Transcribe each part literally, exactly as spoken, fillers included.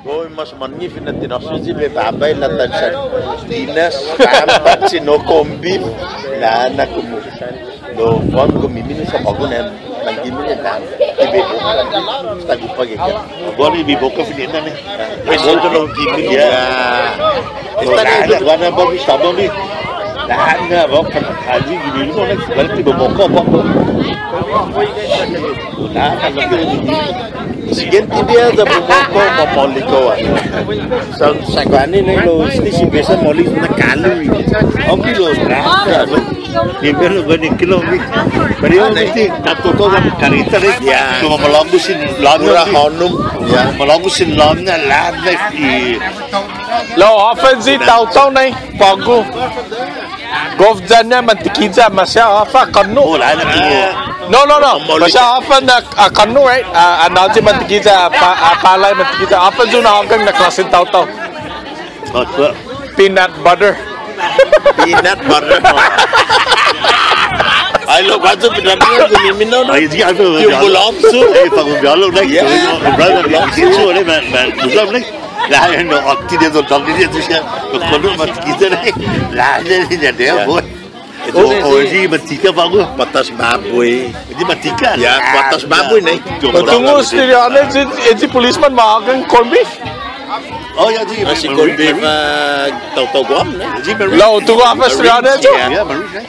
Gof mås månnge' fino' tinåsno si bai baba i latan sardinas, pampat, sino corned beef. Na'an na komu. Lao guåhu giminu sa' på'go na manggimu na. Ti bai boka. Esta gupa geka. Guåhu ni bai boka fino' na ni. Esta gupa geka. Esta gupa geka. Na'an na boka. Ayu giminu na. Guåhu ti bai boka på'go. Na'an na boka. Siguiente biahi ya bumuka, mamaolek hao. Sa', sa' guini nai lao este si bihu sa' maolek na calorie. Aunque lao grasa, no? Ni me lo guini kilo mi. Pero yo, este, taotao na kareta, eh. Ya. Kao malago' sin låna, puru hånom. Ya. Malago' sin låna, låna, i Lao håfa i taotao nai, på'go. Gof ya-ña mantekiya, maseha håfa kånno'. Oh, låna. No, no, no. Maseha håfa na, ah, kånno', right? Ah, ah, nå'yi mantekiya, ah, pa-, ah, påla' mantekiya. Håfa yu' na haggang na klåsen taotao. Peanut butter. Peanut butter. Ai, lao guåhu peanut butter, giminu na. Ai, sige, ai, pero ti un bulåncho. Eh, para un biålo, like, yeah. Para un biålo, like, man, man, Lao, no, åtti diha, dos diha, dos diha. Lao kånno' mantekiya nai. Lao, lao, lao, lao, boy. O, o, i mantika på'go. Patas baboy. I mantika. Ya, patas baboy nai. O tungo' este, ya, nai, i, i policeman ma haggang corned beef. Oh, ya, i, ah, si corned beef, ah, taotao Guam, nai. Lao, tungo' håfa este, ya, nai. Ya,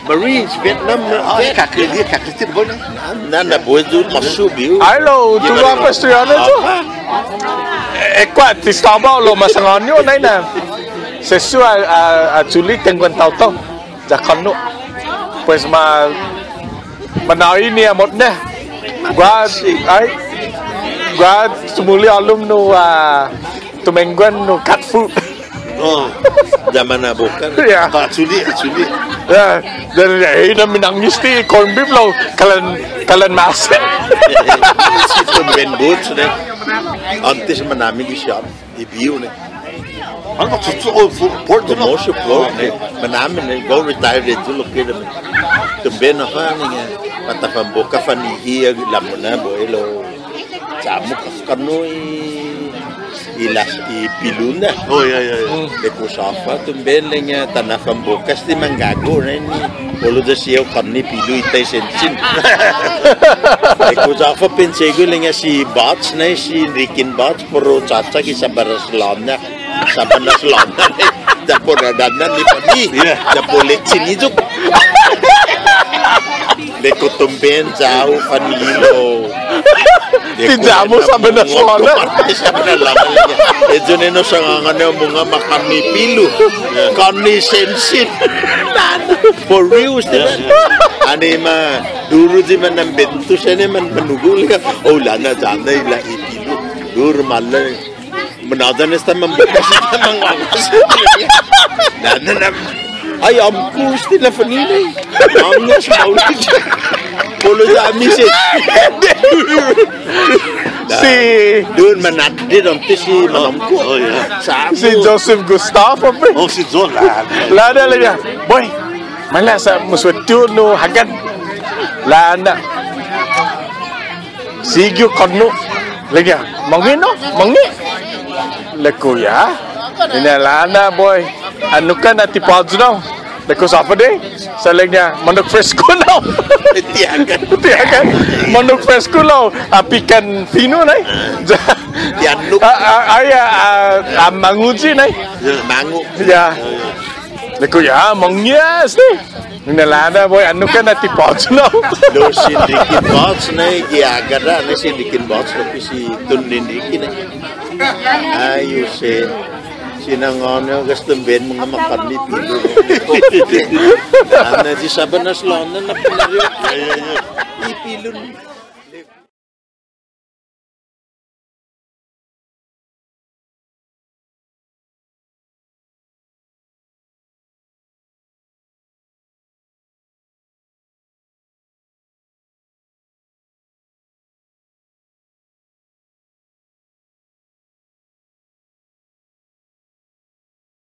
Marines, Vietnam, ah, eh, kaki, dia kaki ti bono. Na, na, na, bono, masu, biu. Ai, lao, tungo' håfa este, ya, nai. Eh, kuått, ti estaba lao masangåni yu', nai, na. Sesso, a, a, a Julie, tengguahi taotao. Ya kånno'. Pues ma, ma nå'i ni amot-ña. Guaha, ai. Guaha, sumuli' hålom nu, a, tumengguahi nu cat food. Oh, ya manaboka. Ya. Actually, actually. Ya, ya, ya, eh, na minangis ti corned beef lao. Kalan, kalan maset. Si Tumben Boots, ne. Åntes manåmna i shop, i bihu, ne. Ano, su, su, oh, fu-, port, no? Famoso port, ne. Manåmna, ne. Guaha retire, ne. Lao kira, ne. Tumben na fan, ne. Para ta fanboka fan i hia, lamuna, boy, lao. Sa' mu kånno' i, i las, i pilu-ña. Oh, ya, ya, ya. Ilek-hu sa' håfa tumben ilek-ña ta na'fanboka este manggago, nai, ni. Olo ya siha kånno' i pilu i tai sensen. Ilek-hu sa' håfa pense-hu ilek-ña si Bots, nai, si Rikin Bots, puru chåchak i sabanas låna. Sabanas låna, nai. Ya puru dådan ni påni. Yeah. Ya puru lechon i iyok. Ilek-hu tumben sa' håfa ni hilo. Ti ya-mu sabanas låna. Sabanas låna ilek-ña. Eyu ni no sangångani mungnga ma kånno' i pilu. Kånno' i sensen. For real, este, man. Annai ma, duru i manambento, sa' ni man manugu' ilek-ña. Oh, låna, låna, ilek-ña i pilu. Duru, maila'. Manådan esta mamboka si mamboka. Na'an na. Ai, åmko' este na fa'ninen. Ånges, maolek. Polo ya mi si. Si. Duru, manådde' dånte si manåmko'. Oh, ya. Sa' si Joseph Gustave, pe. Oh, si Joseph. Lao, lao, lao, ya. Boy. Maila' sa' mu suette nu haggan. Lao na. Sigi yu' kånno'. Ilek-ña, månnge' no, månnge'. Ilek-hu ya. Ilek-ña lao na, boy. Annok ha' na ti pådyu no. Ilek-hu sa' håfa dei. Sa' ilek-ña, mannok fresko no. Ti haggan. Ti haggan. Mannok fresko no. Apikan fino', nai. Ti annok. A, a, a, ya, a, a, manguyi, nai. Ya. Mangu. Ya. Ya, ya. Ilek-hu ya, månnge' este. Ilek-ña lao na, boy, annok ha' na ti pådyu no. Lao si Rikin Bots, nai, gi agara, nai, si Rikin Bots, lokkue' si Tun Enrique, nai. Ai, yu' si, si nangåni hao, gas tumben mungnga ma kånno' i pilu. Annai si sabanas låna na pinariu. Ya, ya, ya. I pilu.